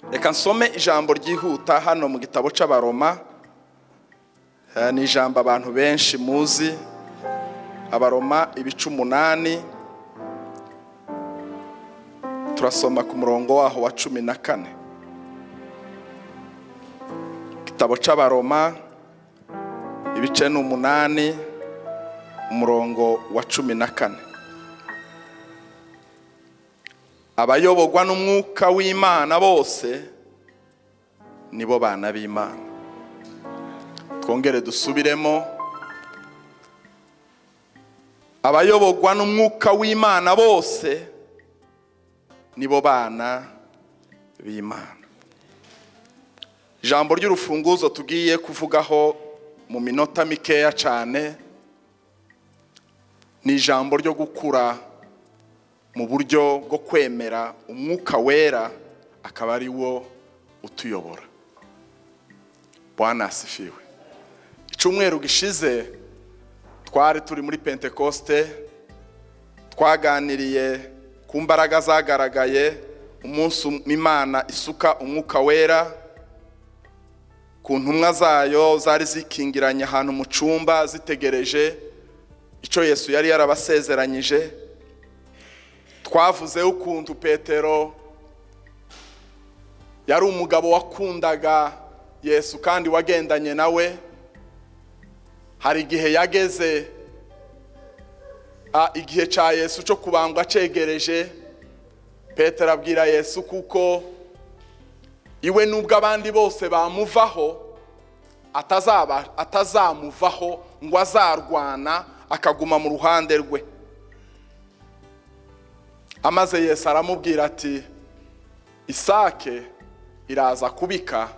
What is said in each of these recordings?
Reka nsome ijambo ryihuta hano mu gitabo cy'Abaroma. Ni ijambo abantu benshi muzi. Abaroma ibice 8, turasoma ku murongo waho wa 14. Igitabo cy'Abaroma, ibice ni 8, umurongo wa 14. Abayoborwa n'Umwuka w'Imana bose nibo bana b'Imana. Twongere dusubiremo: abayoborwa n'Umwuka w'Imana bose nibo bana b'Imana. Ijambo ry'urufunguzo tugiye kuvugaho mu minota mikeya cyane ni ijambo ryo gukura mu buryo bwo kwemera Umwuka Wera akaba ari wo utuyobora. Bwana asifiwe. Icyumweru gishize twari turi muri Pentekoste, twaganiriye ku mbaraga zagaragaye umunsi Imana isuka Umwuka Wera ku ntumwa zayo zari zikingiranye ahantu mu cyumba, zitegereje icyo Yesu yari yarabasezeranyije. Twavuze ukuntu Petero yari umugabo wakundaga Yesu kandi wagendanye nawe. Hari igihe yageze, igihe cya Yesu cyo kubambwa cegereje, Petero abwira Yesu kuko iwe nubwo abandi bose bamuvaho atazamuvaho, ngo azarwana akaguma mu ruhande rwe. Amaze Yesu aramubwira ati: "Isake iraza kubika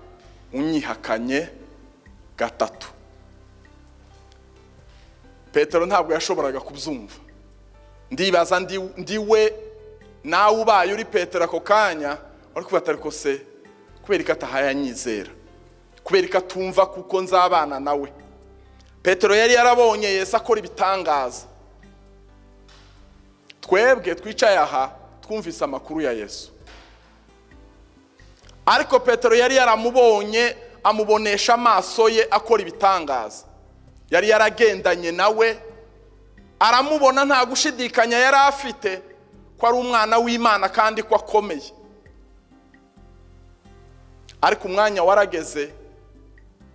unyihakanye gatatu." Petero ntabwo yashoboraga kubyumva. Ndibaza ndiwe nawe ubaye uri Petero ako kanya, wari kuba ariko se kubera ko atahaye anyizera, kubera ko atumva kuko nzabana nawe? Petero yari yarabonye Yesu akora ibitangaza. Twebwe twicaye aha twumvise amakuru ya Yesu, ariko Petero yari yaramubonye, amubonesha amaso ye akora ibitangaza. Yari yaragendanye nawe, aramubona, nta gushidikanya yari afite ko ari umwana w'Imana kandi ko akomeye. Ariko umwanya warageze,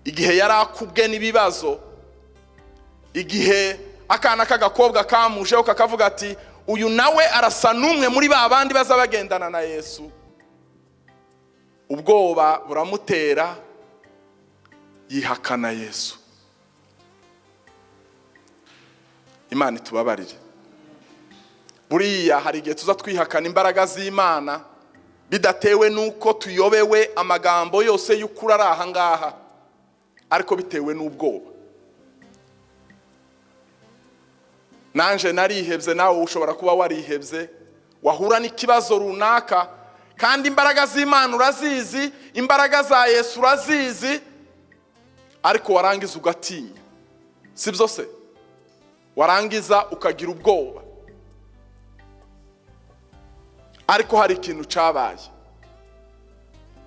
igihe yari akubwe n'ibibazo, igihe akana k'agakobwa kamujeho kakavuga ati: "Uyu nawe arasa n'umwe muri ba bandi baza bagendana na Yesu." Ubwoba buramutera, yihakana Yesu. Imana itubabarire. Buriya hari igihe tuza twihakana imbaraga z'Imana bidatewe n'uko tuyobewe amagambo yose y'ukuri ari aha ngaha, ariko bitewe n'ubwoba. Nanje narihebye, nawe ushobora kuba warihebye, wahura n'ikibazo runaka kandi imbaraga z'Imana urazizi, imbaraga za Yesu urazizi, ariko warangiza ugatinya. Si byo se? Warangiza ukagira ubwoba. Ariko hari ikintu cyabaye,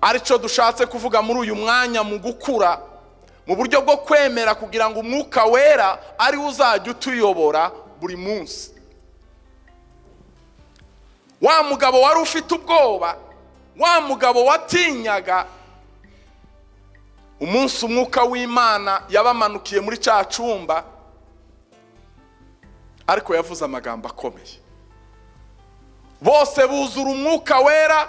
aricyo dushatse kuvuga muri uyu mwanya, mu gukura mu buryo bwo kwemera kugira ngo Umwuka Wera ari we uzajya utuyobora buri munsi. Wa mugabo wari ufite ubwoba, wa mugabo watinyaga, umunsi Umwuka w'Imana yabamanukiye muri cya cyumba, ariko yavuze amagambo akomeye, bose buzura Umwuka Wera,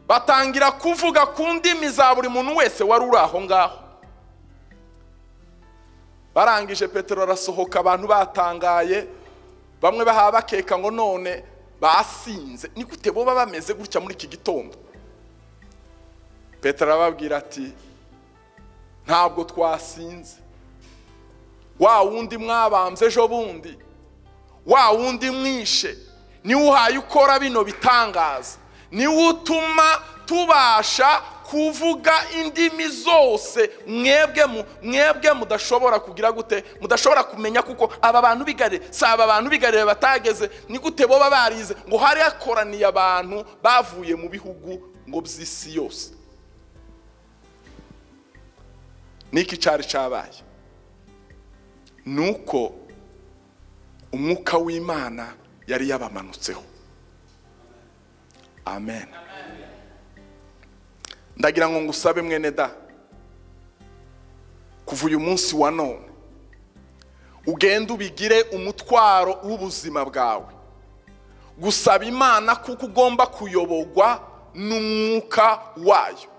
batangira kuvuga ku ndimi za buri muntu wese wari uri aho ngaho. Barangije, Petero arasohoka, abantu batangaye, bamwe baha bakeka ngo none basinze, ni gute boba bameze gutya muri iki gitondo? Petero arababwira ati: "Ntabwo twasinze. Wa wundi mwabambye ejo bundi, wa wundi mwishe, niwe uhaye ukora bino bitangaza, niwe utuma tubasha kuvuga indimi zose mwebwe mudashobora kugira gute, mudashobora kumenya, kuko aba bantu bigare si aba bantu bigarire batageze, ni gute boba barize?" Ngo hari hakoraniye abantu bavuye mu bihugu. ngo by'isi yose. Niki cyari cyabaye? Nuko umwuka w'Imana yari yabamanutseho. Amen. Ndagira ngo ngusabe mwene da, kuva uyu munsi wa none ugende ubigire umutwaro w'ubuzima bwawe, gusaba Imana kuko ugomba kuyoborwa n'umwuka wayo.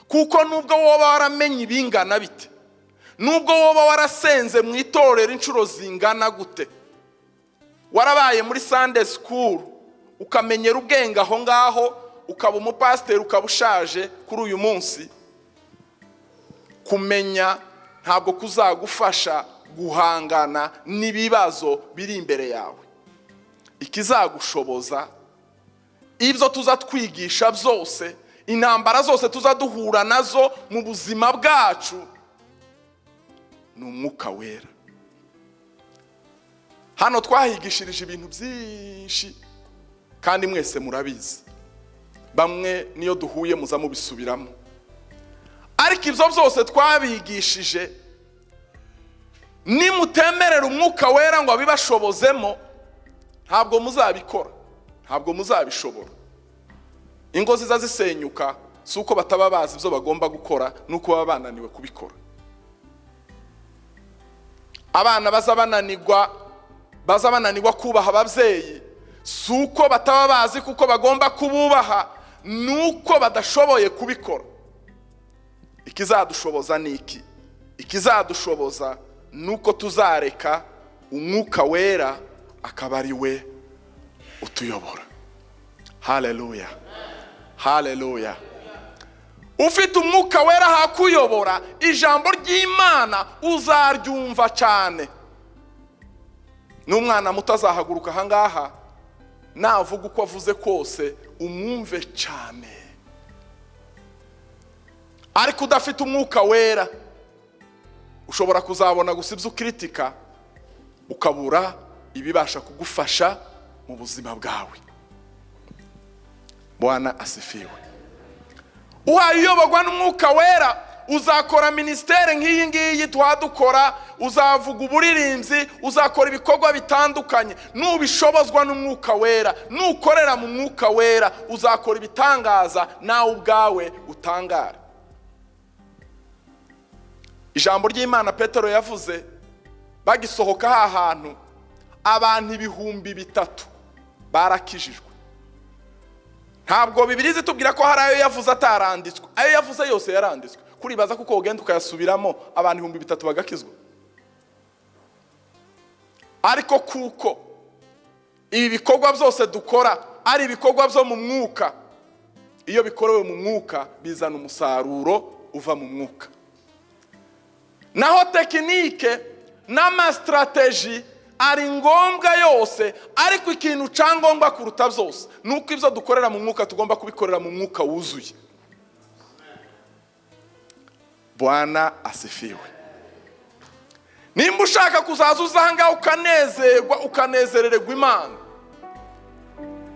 Kuko nubwo woba waramenye ibingana bite, nubwo woba warasenze mu itorero inshuro zingana gute, warabaye muri Sunday school ukamenyera ubwenge aho ngaho, ukaba umupasiteri, ukaba ushaje kuri uyu munsi, kumenya ntabwo kuzagufasha guhangana n'ibibazo biri imbere yawe. Ikizagushoboza, ibyo tuza twigisha byose, intambara zose tuza duhura nazo mu buzima bwacu, ni umwuka wera. Hano twahigishirije ibintu byinshi kandi mwese murabizi, bamwe niyo duhuye muza mubisubiramo, ariko ibyo byose twabigishije, nimutemerera umwuka wera ngo abibashobozemo, ntabwo muzabikora, ntabwo muzabishobora. Ingo ziza zisenyuka si uko bataba bazi ibyo bagomba gukora, nuko baba bananiwe kubikora. Abana baza bananirwa kubaha ababyeyi, si uko bataba bazi kuko bagomba kububaha, nuko badashoboye kubikora. Ikizadushoboza ni iki? Ikizadushoboza nuko tuzareka umwuka wera akaba ari we utuyobora. Haleluya, haleluya. Ufite umwuka wera hakuyobora, ijambo ry'Imana uzaryumva cyane. N'umwana muto azahaguruka ahangaha, navuga uko avuze kose umwumve cyane. Ariko udafite umwuka wera ushobora kuzabona gusa ibyo ukritika, ukabura ibibasha kugufasha mu buzima bwawe. Bwana asifiwe. Uhaye uyoborwa n'umwuka wera, uzakora ministere nk'iyi ngiyi twadukora, uzavuga uburirimbyi, uzakora ibikorwa bitandukanye. Nubishobozwa n'umwuka wera, nukorera mu mwuka wera, uzakora ibitangaza nawe ubwawe utangara. Ijambo ry'Imana Petero yavuze bagisohoka ha hantu, abantu 3000 barakijijwe. Ntabwo Bibiliya itubwira ko hari ayo yavuze ataranditswe, ayo yavuze yose yaranditswe. Kuribaza kuko ugenda ukayasubiramo abantu 3000 bagakizwa. Ariko kuko ibi bikorwa byose dukora ari ibikorwa byo mu mwuka, iyo bikorewe mu mwuka bizana umusaruro uva mu mwuka. Naho tekinike n'amastrateji ari ngombwa yose, ariko ikintu cyangombwa kuruta byose nuko ibyo dukorera mu mwuka tugomba kubikorera mu mwuka wuzuye. Bwana asifiwe. Nimba ushaka kuzaza uzanga ukanezerwa, ukanezerererwa Imana,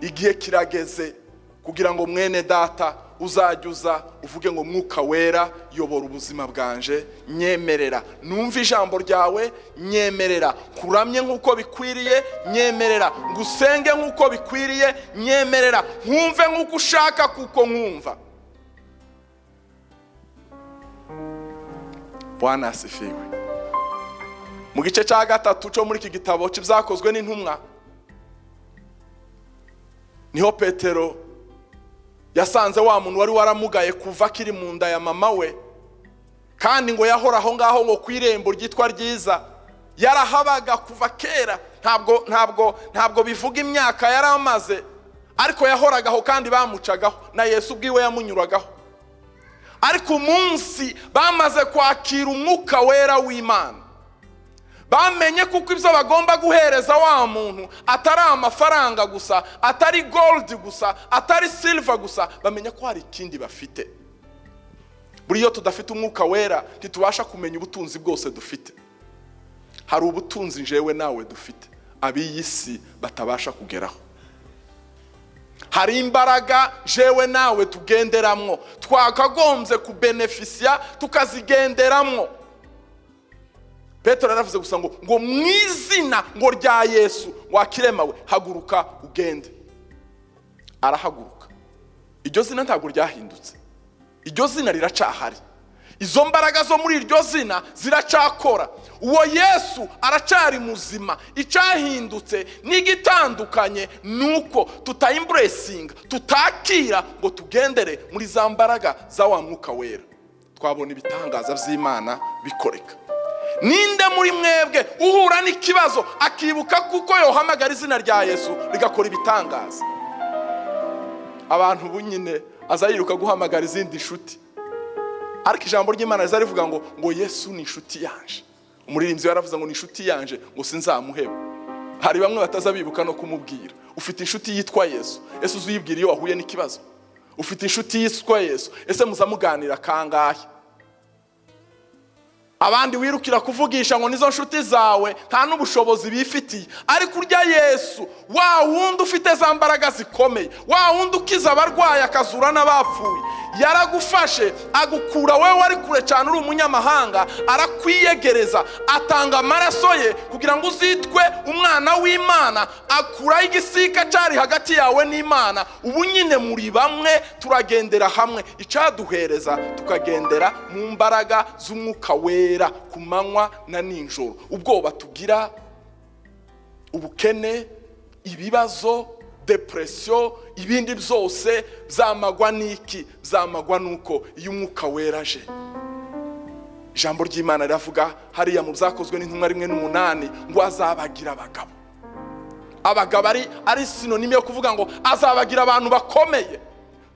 igihe kirageze kugira ngo mwene data uzajya uza uvuge ngo mwuka wera yobora ubuzima bwanje, nyemerera numva ijambo ryawe, nyemerera kuramye nk'uko bikwiriye, nyemerera ngusenge nk'uko bikwiriye, nyemerera nkumve nk'uko ushaka kuko nkumva. Bwana asifiwe. Mu gice cya 3 cyo muri iki gitabo cy'ibyakozwe n'intumwa, niho Petero yasanze wa muntu wari waramugaye kuva akiri mu nda ya mama we, kandi ngo yahora aho ngaho ngo ku irembo ryitwa ryiza, yarahabaga kuva kera. Ntabwo bivuga imyaka yaramaze, ariko yahoragaho kandi bamucagaho, na Yesu ubwiwe yamunyuragaho. Ariko umunsi bamaze kwakira umwuka wera w'Imana, bamenye kuko ibyo bagomba guhereza wa muntu atari amafaranga gusa, atari gold gusa, atari silver gusa, bamenye ko hari ikindi bafite. Buri iyo tudafite umwuka wera ntitubasha kumenya ubutunzi bwose dufite. Hari ubutunzi njewe nawe dufite ab'iyi si batabasha kugeraho. Hari imbaraga jewe nawe tugenderamwo, twakagombye kubenefisiya tukazigenderamwo. Petero yaravuze gusa ngo mu izina ngo rya Yesu, wa kirema we, haguruka ugende. Arahaguruka. Iryo zina ntabwo ryahindutse, iryo zina riracahari. Izo mbaraga zo muri iryo zina ziracakora. Uwo Yesu aracari muzima. Icyahindutse n'igitandukanye ni uko tutayi-embracinga, tutakira ngo tugendere muri za mbaraga za wa Mwuka Wera, twabona ibitangaza by'Imana bikoreka. Ninde muri mwebwe uhura n'ikibazo akibuka kuko yohamagara izina rya Yesu rigakora ibitangaza? Abantu ubu nyine aza yiruka guhamagara izindi nshuti, ariko ijambo ry'Imana riza rivuga ngo Yesu ni inshuti yanje. Umuririmbyi yaravuze ngo ni inshuti yanje, ngo sinzamuheba. Hari bamwe bataza bibuka no kumubwira. Ufite inshuti yitwa Yesu? Ese uzi uyibwira iyo wahuye n'ikibazo? Ufite inshuti yitwa Yesu? Ese muza muganira kangahe? Abandi wirukira kuvugisha ngo nizo nshuti zawe, nta n'ubushobozi bifitiye. Ariko urya Yesu, wa wundi ufite za mbaraga zikomeye, wa wundi ukiza abarwayi akazura n'abapfuye, yaragufashe agukura wowe wari kure cyane uri umunyamahanga, arakwiyegereza, atanga amaraso ye kugira ngo uzitwe umwana w'Imana, akuraho igisika cyari hagati yawe n'Imana. Ubu nyine muri bamwe, turagendera hamwe. Icyaduhereza tukagendera mu mbaraga z'Umwuka Wera ku manywa na nijoro. Ubwoba tugira, ubukene, ibibazo, depression, ibindi byose byamagwa n'iki? Byamagwa n'uko iyo Umwuka Wera aje. Ijambo ry'Imana riravuga hariya mu Byakozwe n'Intumwa 1:8 ngo azabagira abagabo. Abagabo ari synonyme yo kuvuga ngo azabagira abantu bakomeye.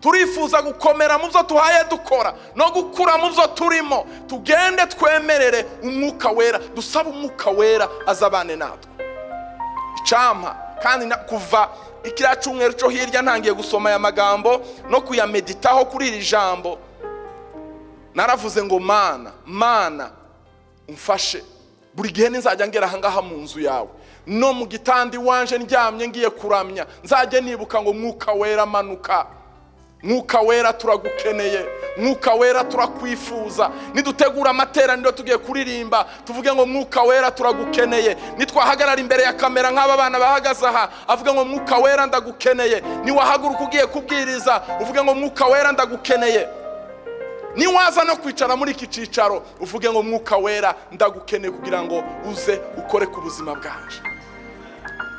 Turifuza gukomera mu byo tuhaye dukora no gukura mu byo turimo. Tugende twemerere Umwuka Wera, dusabe Umwuka Wera azabane natwe. Icampa kandi kuva ikiriya cyumweru cyo hirya ntangiye gusoma aya magambo no kuyameditaho kuri iri jambo, naravuze ngo: "Mana, Mana, umfashe buri gihe nizajya ngera ahangaha mu nzu yawe no mu gitanda iwanje ndyamye ngiye kuramya, nzajye nibuka ngo Mwuka Wera amanuka. Mwuka Wera, turagukeneye. Mwuka Wera, turakwifuza." Nidutegura amateraniro tugiye kuririmba, tuvuge ngo: "Mwuka Wera, turagukeneye." Nitwahagarara imbere ya kamera nk'aba bana bahagaze aha, avuge ngo: "Mwuka Wera, ndagukeneye." Niwahaguruka ugiye kubwiriza, uvuge ngo: "Mwuka Wera, ndagukeneye." Niwaza no kwicara muri iki cyicaro, uvuge ngo: "Mwuka Wera, ndagukeneye kugira ngo uze ukore ku buzima bwanje."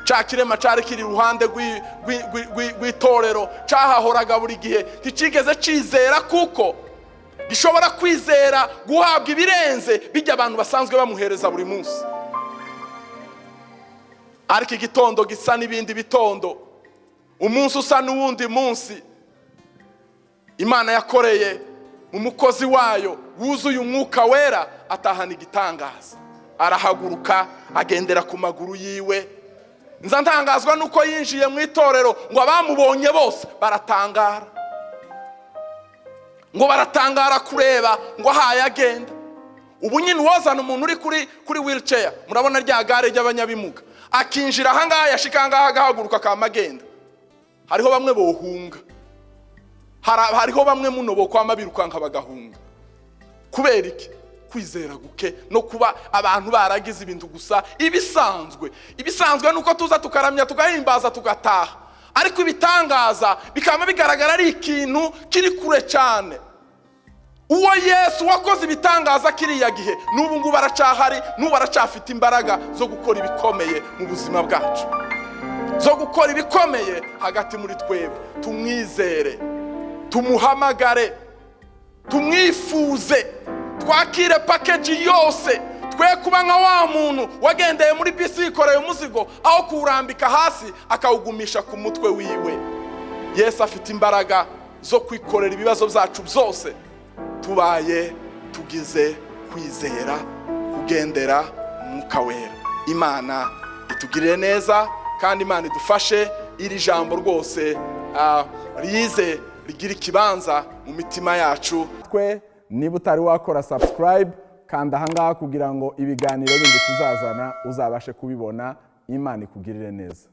Cya kirema cyari kiri iruhande rw'itorero, cyahahoraga buri gihe, ntikigeze cyizera kuko gishobora kwizera guhabwa ibirenze bijya abantu basanzwe bamuhereza buri munsi. Ariko igitondo gisa n'ibindi bitondo, umunsi usa n'uwundi munsi, Imana yakoreye mu mukozi wayo wuzuye Umwuka Wera, atahana igitangaza, arahaguruka agendera ku maguru yiwe. Nza ntangazwa nuko yinjiye mu itorero, ngo abamubonye bose baratangara, ngo baratangara kureba ngo ahaye agenda. Ubu nyine uwozana umuntu uri kuri wheelchair, murabona rya gare ry'abanyabimuga, akinjira ahangaha, yashika ahangaha agahaguruka akama agenda, hariho bamwe bohunga. Hariho bamwe muno bokwama birukanka bagahunga. Kubera iki? Kwizera guke no kuba abantu baragize ibintu gusa ibisanzwe. Ibisanzwe ni uko tuza tukaramya, tugahimbaza, tugataha, ariko ibitangaza bikaba bigaragara ari ikintu kiri kure cyane. Uwo Yesu wakoze ibitangaza kiriya gihe, n'ubu ngubu aracahari, n'ubu aracafite imbaraga zo gukora ibikomeye mu buzima bwacu, zo gukora ibikomeye hagati muri twebwe. Tumwizere, tumuhamagare, tumwifuze, twakire package yose. Twe kuba nka wa muntu wagendeye muri bisi yikoreye umuzigo, aho kuwurambika hasi akawugumisha ku mutwe wiwe. Yesu afite imbaraga zo kwikorera ibibazo byacu byose, tubaye tugize kwizera kugendera Umwuka Wera. Imana itugirire neza kandi Imana idufashe. Iri jambo rwose rize rigira ikibanza mu mitima yacu. Twe niba utari wakora subscribe, kanda ahangaha kugira ngo ibiganiro bindi tuzazana uzabashe kubibona. Imana ikugirire neza.